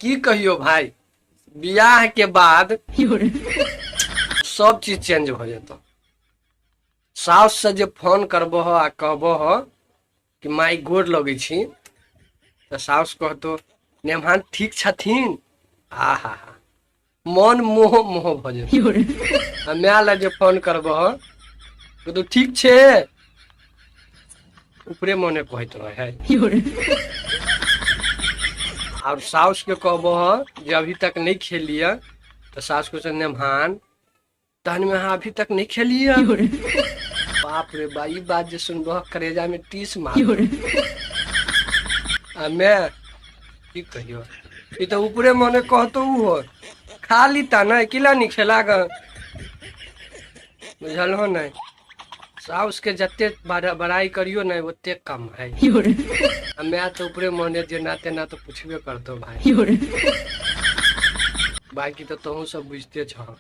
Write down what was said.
की कहियो भाई, बियाह के बाद सब चीज चेंज हो जेतो। साउस से जे फोन करबो आ कहबो कि माई गोर लगै छी, तऽ साउस कहतो नेमहान ठीक छथिन। आ हा हा, मन मोह मोह भऽ जेतौ। आ माय लए जे फोन करबह, कहतौ ठीक छै, ऊपरे मने कहैत रहे है। और साउस के कहबह जे अभी तक नहीं खेलिए, तऽ साउस कहै छै नेमहान तहन में अहाँ अभी तक नहीं खेलिए। बाप रे बा, ई बात जे सुनबह करेजा में टीस मार। आ मैं की कहियो, ई तऽ ऊपरे मने कहतो हो खा ली ता नहीं किला नहीं खेला ग, बुझल हो नहीं। साउस के जते बड़ाई करियो नहीं ओते कम है। आ मैं तो ऊपरे मने जेना तेना तो पूछबे करतो भाई, बाकी तो तोहू सब बुझते छह।